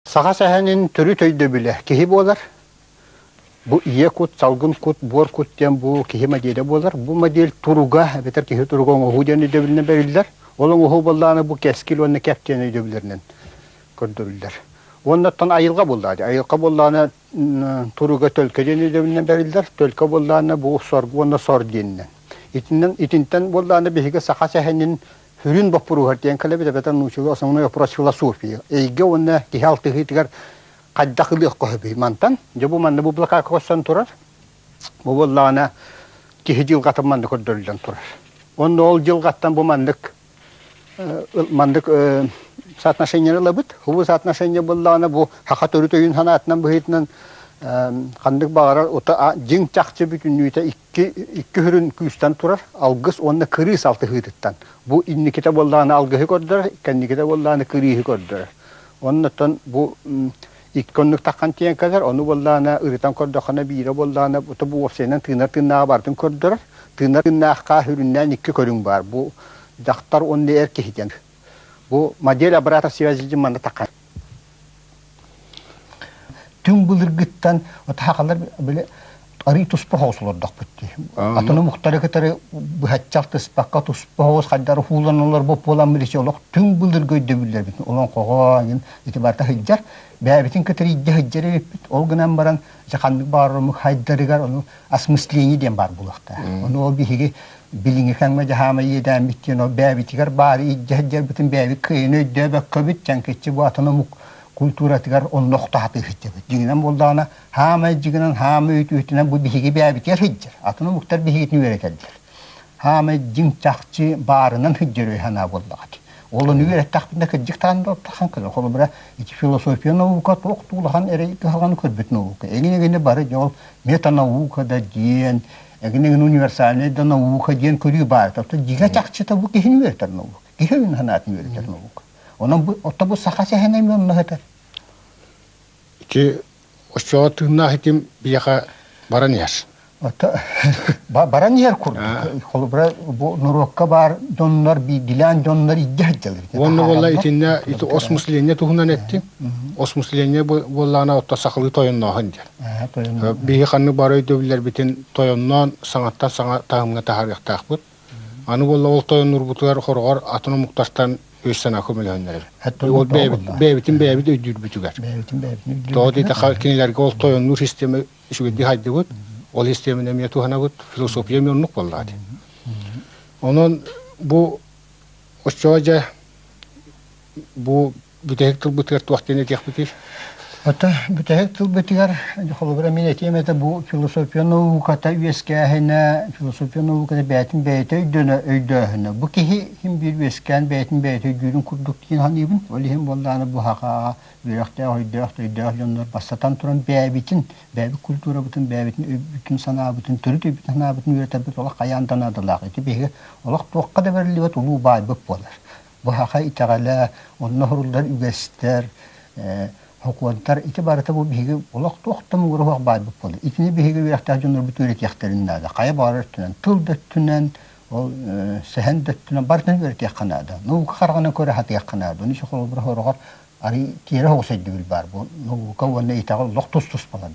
Саха сэһэнин төрүт өйдөбүлэ киһи буолар. Бу ийэ кут, салгын кут, буор кут диэн бу киһи моделэ буолар. Бу модель туруга эбэтэр киһи туруга оҥоһуу диэн өйдөбүлүнэн бэриллэр. Ол оҥоһуу буоллаҕына бу кэскил уонна кэп диэн өйдөбүллэринэн көрдөрүллэр. Уонна оттон айылҕа буоллаҕа дии. Айылҕа буоллаҕына туруга төлкө диэн өйдөбүлүнэн бэриллэр. Төлкө буоллаҕына бу соргу уонна сор диэнинэн. Итинэн итинтэн буоллаҕына биһиги саха сэһэнин сүрүн боппуруоһар диэн кэлэбит эбэтэр нууччалыы основной вопрос философии эйгэ уонна киһи алтыһыытыгар хайдах ылыахха сөбүй мантан дьэ бу манна бу блокадка көстөн турар бу буоллаҕына киһи дьылҕатын манна көрдөрүллэн турар уонна ол дьылҕаттан бу маннык маннык соотношение ылабыт бу соотношение буоллаҕына бу саха төрүт өйүн санаатынан быһыытынан ханнык баҕарар дьиҥ чахчы бүтүннүүтэ икки сүрүн күүстэн турар алгыс уонна кырыыс алтыһыытыттан. Бу инникитэ буоллаҕына алгыһы көрдөрөр, кэнникитэ буоллаҕына кырыыһы көрдөрөр. Оннуттан бу икки оннук таххан тиийэн кэлэр, ону буоллаҕына ырытан көрдөххүнэ биирэ буоллаҕына бу уопсайынан тыынар тыыннааҕы барытын көрдөрөр. Тыынар тыыннаахха сүрүннээн икки көрүҥ баар. Бу дьахтар уонна эр киһи диэн. Бу модель обратной связи диэн манна таххан. Түҥ былыргыттан сахалар били арый туспа соҕус олордохпут дии. Атын омуктары кытары быһаччы алтыспакка туспа соҕус хайдары хуулан олорбут буоламмыт ити олох түҥ былыргы өйдөбүллэрбит олоҥхоҕо иҥин ити барыта сылдьар. Бэйэбитин кытары илдьэ сылдьар эбиппит. Ол гынан баран дьэ ханнык баҕарар омук хайдарыгар ону осмысление диэн баар буолуохтаах. Ону ол биһиги билиҥҥи кэмҥэ дьаһаама иэдээммит диэн ол бэйэбитигэр баары илдьэ сылдьарбытын бэйэбит кыайан өйдөөбөккөбүт чэҥкиччи бу атын омук культуратыгар онно охто сылдьабыт. Дьиҥинэн буоллаҕына хаамай дьиҥинэн хаамай үтүөтүнэн бу биһиги бэйэбитигэр сылдьар. Атын омуктар биһигитин үөрэтэллэр. Хаамай дьиҥ чахчы баарынан сылдьар өй санаа буоллаҕа дии. Ол ону үөрэттэхпинэ кырдьык таан да оттохон кэлэр. Холобура, ити философия наука туох улахан эрэй кыһалҕаны көрбүт наука. Эҥин-эҥини бары дьол метанаука да диэн, эҥин-эҥин универсальнай да наука диэн көрүү баар. Тобто дьиҥэ чахчыта бу киһини үөрэтэр наука. Киһи өйүн санаатын үөрэтэр наука. Онон бу отто бу саха сэһэнэ эмиэ онно сытар. Ити оччоҕо тыыннаах этим биһиэхэ баран иһэр. Ото баран иһэр курдук. Холобура бу норуокка баар дьоннор биирдилээн дьоннор илдьэ сылдьаллар. Уонна буолла итиннэ ити осмысление туһунан эттим. Осмысление буоллаҕына отто сахалыы тойоннооһун диэн. Биһи ханнык бары өйдөбүллэрбитин тойонноон саҥаттан саҥа таһымҥа таһаарыахтаахпыт. Аны буолла ол тойоннуурбутугар хороҕор атын омуктартан өй санаа көмөлөһөннөрөр. Ол бэйэбитин бэйэбит өйдүүрбүтүгэр. Бэйэбитин бэйэбитин өйдүүрбүтүгэр. Тоҕо диэтэххэ кинилэргэ ол тойоннуур систиэмэ үчүгэйдик хайдыбыт, ол систиэмэни эмиэ туһанабыт, философия эмиэ оннук буоллаҕа дии. Онон бу оччоҕо дьэ бу бүтэһик тылбытыгар туох диэн этиэхпитий? Ото бүтэһик тылбытыгар холобура мин этиэм этэ бу философия науката үөскээһинэ, философия науката бэйэтин бэйэтэ өйдөнө өйдөөһүнэ. Бу киһи иһин биир үөскээн бэйэтин бэйэтэ өйдүүрүн курдук диэн саныыбын. Ол иһин буоллаҕына бу сахаҕа үөрэхтээх, өйдөөх, өйдөөх дьоннор бастатан туран бэйэбитин, бэйэбит культурабытын, бэйэбитин өйбүтүн санаабытын, төрүт өйбүтүн санаабытын үөрэтэрбит олох хайаан да наадалаах. Ити биһиги олох туохха да бэриллибэт улуу баайбыт буолар. Бу саха итэҕэлэ, онно суруллар үгэстэр, сокуонтар ити барыта бу биһиги олох туох да муҥура суох баайбыт буолар. Итини биһиги үөрэхтээх дьоннорбут үөрэтиэхтэрин наада. Хайа баҕарар өттүнэн, тыл да өттүнэн, ол сэһэн да өттүнэн барытын үөрэтиэххэ наада. Наука хараҕынан көрө сатыахха наада. Ону холобура сороҕор арый тиэрэ соҕус өйдөбүл баар. Бу наука уонна итэҕэл олох тус-туспалар.